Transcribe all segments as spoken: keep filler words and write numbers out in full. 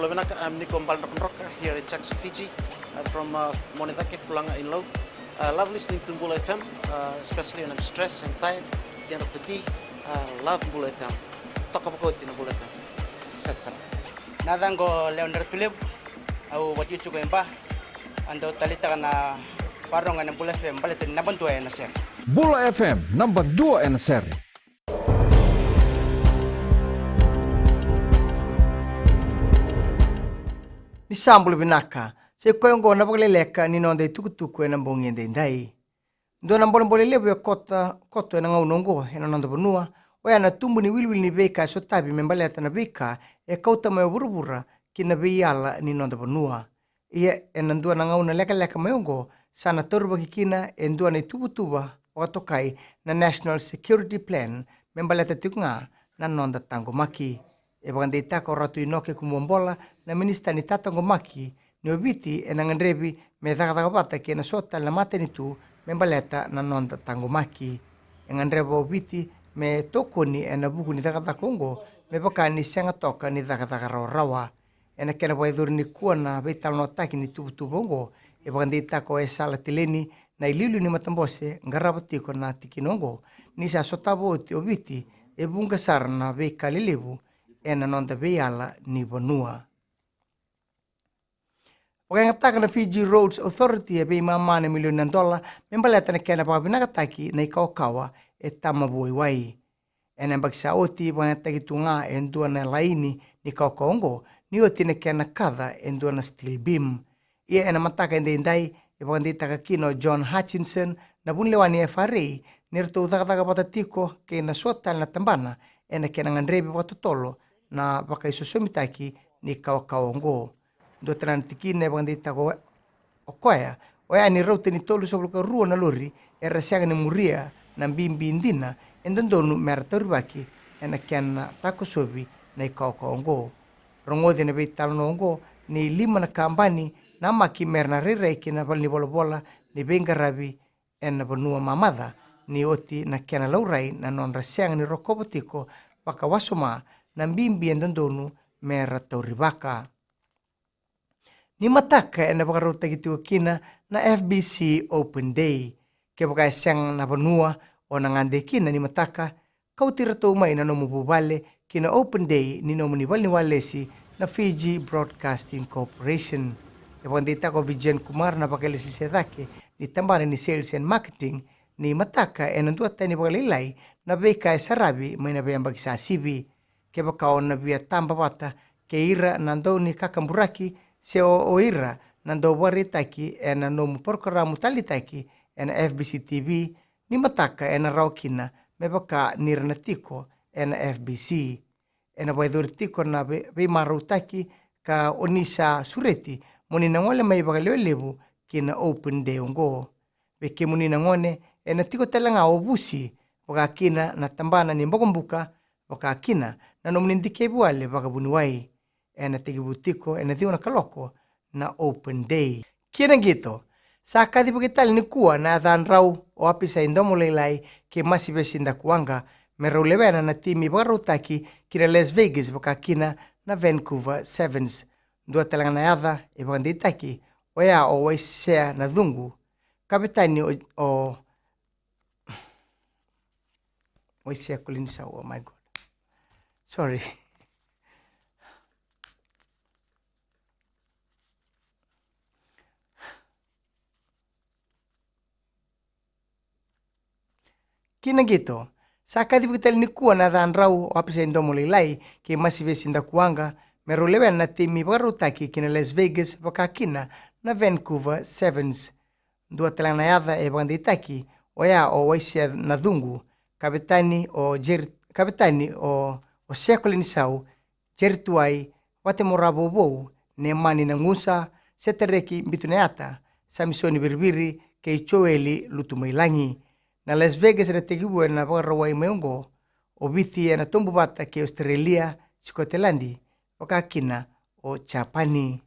Bula vinaka, I'm Niko Baledrokadroka here in Jackson, Fiji. I'm from uh, Monedake, Fulaga in Lau. Uh, love listening to Bula F M, uh, especially when I'm stressed and tired at the end of the day. Uh, love Bula F M. Toka vakauti na Bula F M. Set sara. Na yacaqu o Lewa Dratulevu, au vakatikotiko e Ba. Au dau taleitaka na vakarorogo ena Bula F M baleta ni naba dua ena sere. Bula F M, naba dua ena sere. Ni sa bula vinaka, sa i koya oqo na vakaleleka ni noda itukutuku ena bogi edaidai. Dua na bolebole levu e koto, koto ena gauna oqo ena noda vanua, oya na tubu ni wiliwili ni veika e sotavi me baleta na veika e kauta mai o vuravura ki na veiyala ni noda vanua. Ia ena dua na gauna lekaleka mai oqo, sa na taurivaki kina e dua na ituvatuva vakatokai na National Security Plan me baleta tiko ga na noda taqomaki. E vakadeitaka o Ratu Inoke Kumuabola na minisita ni tataqomaki ni o Viti ena gadrevi me cakacaka vata kei na so tale na matanitu me baleta na noda taqomaki. E gadreva o Viti me tokoni ena vuku ni cakacaka oqo me vaka ni sega toka ni cakacaka rawarawa. Ena kena vakayacori nikua na veitalanoataki ni tuvatuva oqo, e vakadeitaka o Esala Teleni na iliuliu ni matabose qarava tiko na tikina oqo, ni sa sotava oti o Viti e vuqa sara na veika lelevu ena noda veiyala ni vanua. Vakayagataka na Fiji Roads Authority e veimama na milioni na dola me baleta na kena vakavinakataki na ikawakawa e Tama Vuaiwai. Ena yabaki sa oti, vakayagataki tu ga e dua na laini ni kawakawa oqo, ni oti na kena kaca e dua na steel beam. Ia ena mataka edaidai, e vakadeitaka kina o John Hutchinson, na vunilewa ni F R A, ni ratou cakacaka vata tiko kei na so tale na tabana ena kena gadrevi vakatotolo na vakaisosomitaki ni kawakawa oqo. Dua tale na tikina e vakadeitaka o koya, oya ni rauta ni tolusagavulu ka rua na lori era sega ni muria na bibi dina e dodonu mera taurivaki ena kena takosovi na ikawakawa oqo. Rogoci ena veitalanoa oqo ni lima na kabani namaki mera na rairai ki na valenivolavola ni veiqaravi ena vanua mamaca, ni oti na kena laurai na nodra sega ni rokova tiko vakawasoma na bibi e dodonu mera taurivaka. Ni mataka ena vakarautaki tiko kina na F B C Open Day. Kevaka e sega na vanua o na gade kina ni mataka, kauti iratou mai na nomu vuvale ki na Open Day ni nomuni valeniwalesi na Fiji Broadcasting Corporation. E vakadeitaka o Vijayan Kumar na vakailasese cake ni tabana ni Sales and Marketing ni mataka ena duatani vakalailai na veika e saravi mai na veiyabaki sa sivi. Kevaka o na via taba vata kei ira na dau ni kakaburaki se o, o ira na dau vakaraitaki ena nomu parokaramu taleitaki ena F B C T V, ni mataka ena rawa kina me vaka ni ra na tiko ena F B C. Ena vakayacori tiko na vei, veimarautaki ka o ni sa sureti mo ni na gole mai vakalewelevu ki na Open Day oqo. Vei kemuni na gone, ena tiko tale ga o vusi, vaka kina na tabana ni bokobuka, vaka kina na nomuni dikevi wale vakavuniwai. Ena tekivu tiko ena ciwa na kaloko na Open Day. Kina qito, sa kacivaki tale nikua na yacadrau o Apisai Domolailai kei Masivesi Dakuwaqa me rau lewena na timi vakarautaki ki na Las Vegas vaka kina na Vancouver Sevens. Dua tale ga na yaca e vakadeitaki, oya o Waisea Nacuqu, kavetani o, o Waisea Kolinisau, oh my God. Sorry. Kina qito, sa kacivaki tale nikua na yacadrau o Apisai Domolailai kei Masivesi Dakuwaqa me rau lewena na timi vakarautaki ki na Las Vegas vaka kina na Vancouver Sevens. Dua tale ga na yaca e vakadeitaki, oya o Waisea Nacuqu, kavetani o Jerry, kavetani o, o Sea Kolinisau, Jerry Tuwai, Vatemora Vouvou, Nemani Nagusa, Setareki Bitunayata, Samisoni Viriviri kei Joeli Lutumailagi. Na Las Vegas ena tekivu ena Vakarauwai mai oqo, o Viti ena tobu vata kei Ositerelia, Sikoteladi, vaka kina o Japani.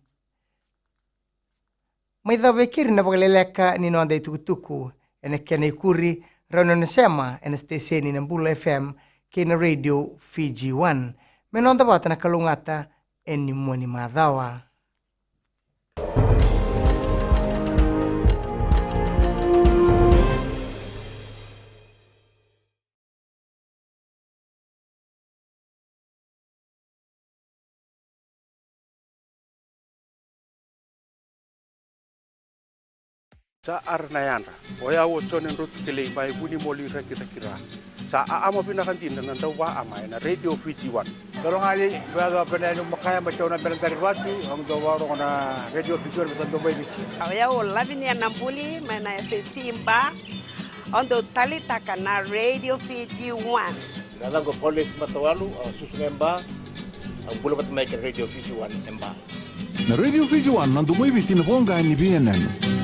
Mai cava e keri na vakaleleka ni noda itukutuku, ena kena ikuri, rawa ni o na sema ena siteseni na Bula F M kei na Radio Fiji One. Me noda vata na kalougata ena mua ni macawa. Sa ara na yadra. O yau o Jone Drotukelei mai Vunimoli, Rakiraki, Ra. Sa aama vinaka dina na dauvaama ena Radio Fiji One. Dolo gali, vea dua pena yani makaya mai tau na bela dari vatu, au dau varogo na Radio Fiji One me sa dau mai Viti. O yau o Lavinia Nabuli mai na F S C Ba. Au dau talitaka na Radio Fiji One. Na yacaqu o Paulesi Matawalu, au susu ga e Ba, au bula vata mai kei na Radio Fiji One e Ba. Na Radio Fiji One, na domo i Viti, na voqa ni veiyanuyanu.